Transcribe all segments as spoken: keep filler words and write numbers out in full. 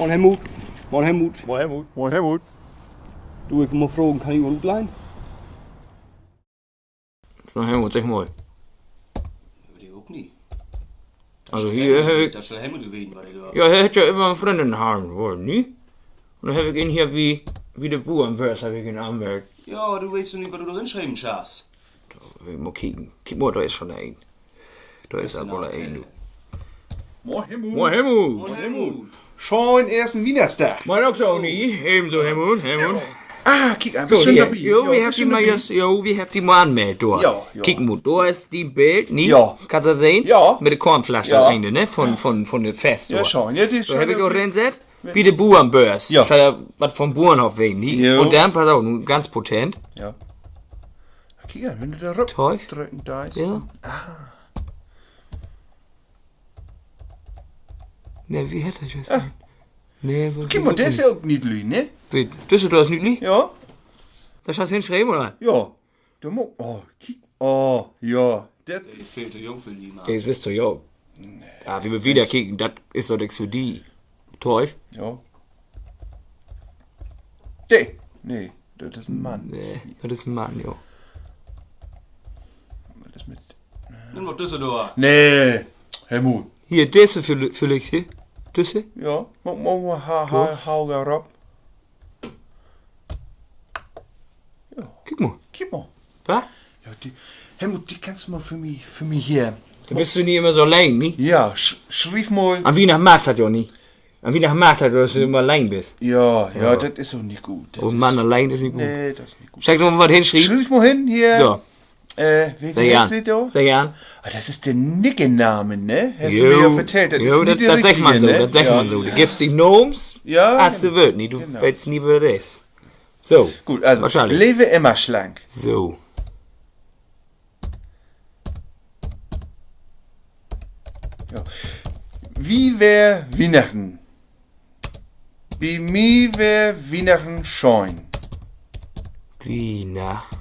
Moin, Helmut. Moin, Helmut. Moin, Helmut. Moin, Helmut. Du, ik mutt mal fragen, kann ik mal utleihen? Na, Helmut, segg mal. Weet ik ok nich. Also hier heff ik, dat schall Helmut weten, wat ik dor, ja, he hett ja immer en Fründin hebben wullt, nich? Un denn heff ik em hier bi, bi de Buernbörs heff ik em anmeldt. Ja, du weetst doch nich, wat du dor inschrieven schasst. Dor will ik mal kieken. Kiek mal, dor is schon een. Dor is woll een, du. Moin, Helmut. Moin, Helmut. Moin, Helmut. Schönen eersten Wiehnachtsdag. Moin ok so, nich? Evenso, Helmut, Helmut. Ah, kiek an, büst schon dorbi? Jo, wi hebbt di mal anmeldt, dor. Kiek mal, dor is dien Bild, nich? Kannst dat sehn? Mit de Kornflasch dor, ne? Von, von, von dat Fest dor. Dor heff ik ok rinsett. Bi de Buernbörs. Schall ja wat von Buernhoff ween, nich? Un denn, pass op, nu ganz potent. Kiek an, wenn du dor rop drücken deist, denn, ah. Nee, wi hebbt dat jüst. Nee, kiek mal, de is ja ok niedlich, ne? Düsse dor is niedlich? Ja. Dat hest du henschreven, oder? Ja. De mutt, oh, kiek, oh, ja. De is veel to jung för di, Mann. De is wiss to jung. Ja, wi mööt wieder kieken, dat is doch nix för di. Teuf? Ja. De, nee, dat is en Mann. Nee, dat is en Mann, jo. Wat is mit, nimm doch düsse dor. Nee, Helmut. Hier, düsse villicht, hier. Düsse? Ja, maak mal, ha, ha, hau rop. Ja. Kiek mal. Kiek mal. Wat? Ja, de, Helmut, de kannst du mal för mi, för mi hier. Denn büst du nich immer so alleen, nich? Ja, schriev mal. An Wiehnachten maakt dat ja nich. An Wiehnachten maakt dat, dat du immer alleen büst. Ja, ja, dat is ok nich goot. Oh Mann, alleen is nich goot. Nee, dat is nich goot. Schall ik noch mal wat henschrieven? Schriev mal hen hier. So. Segg an. Segg an. Ah, dat is de Nickename, ne? Hest du mi ja vertellt. Dat is nich de richtige, ne? Dat seggt man so. De giffst di Naams, as du wullt, nich? Du weetst nie, wer dat is. So. Goot, also, leve Emma Schlank. So. Ja. Wi weer Wiehnachten. Bi mi weer Wiehnachten schöön. Wiehnacht,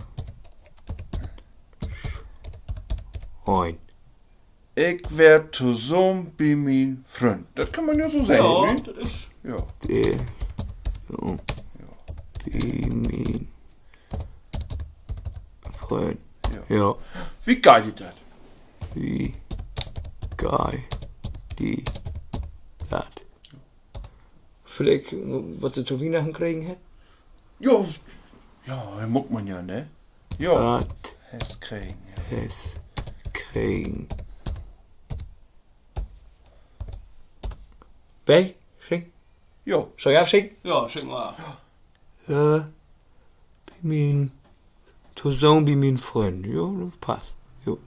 schöön. Ik weer tosamen bi mien Fründ. Dat kann man ja so seggen, ne? Ja, dat is, ja. De, ja. Bi mien Fründ. Ja. Wo geiht di dat? Wo geiht di dat? Villicht, wat se to Wiehnachten kregen hett? Jo. Ja, mutt man ja, ne? Jo. Wat hest kregen, ja. Hest kregen. Weg? Schick? Jo. Schall ik afschicken? Ja, schick mal af. Bi mien, tosamen bi mien Fründ. Jo, dat passt. Jo.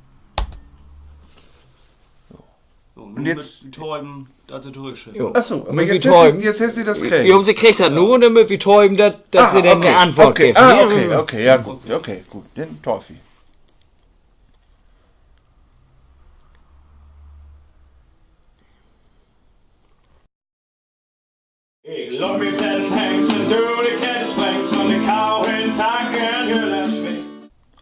So, nu mööt wi töven, dat se torüchschrifft. Ach so, aver nu mööt wi töven. Jetzt hett se dat kregen. Jo, se kriggt dat nu un denn mööt wi töven, dat, dat se denn de Antwoort gifft. Ah, okay, okay, ja, goot. Okay, goot. Denn töv wi. Ik loop mit den Hengst un du de Kette springst un de Kau in Tank in Jülland swingst.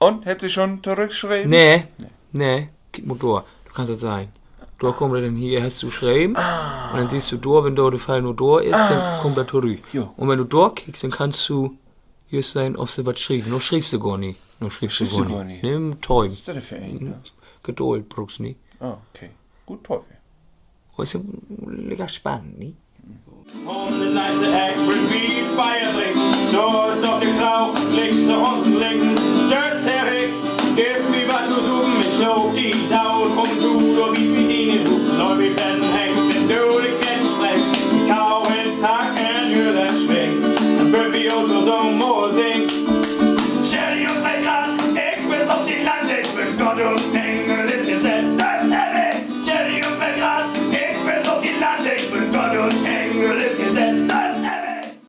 Un, hett se schon torüchschreven? Nee, nee. Kiek mal dor. Du kannst dat sehn. Dor kummt dat denn hier, hest du schreven. Un denn sühst du dor, wenn dor de Pfeil na dor is, denn kummt dat torüch. Un wenn du dor kiekst, denn kannst du hier sehn, of se wat schrievt. Nu schrievt se gor nich. Nu schrievt se gor nich. Nehm töven. Geduld bruukst nich. Ah, okay. Goot, töv wi. Oh, is ja lecker spannend, nich?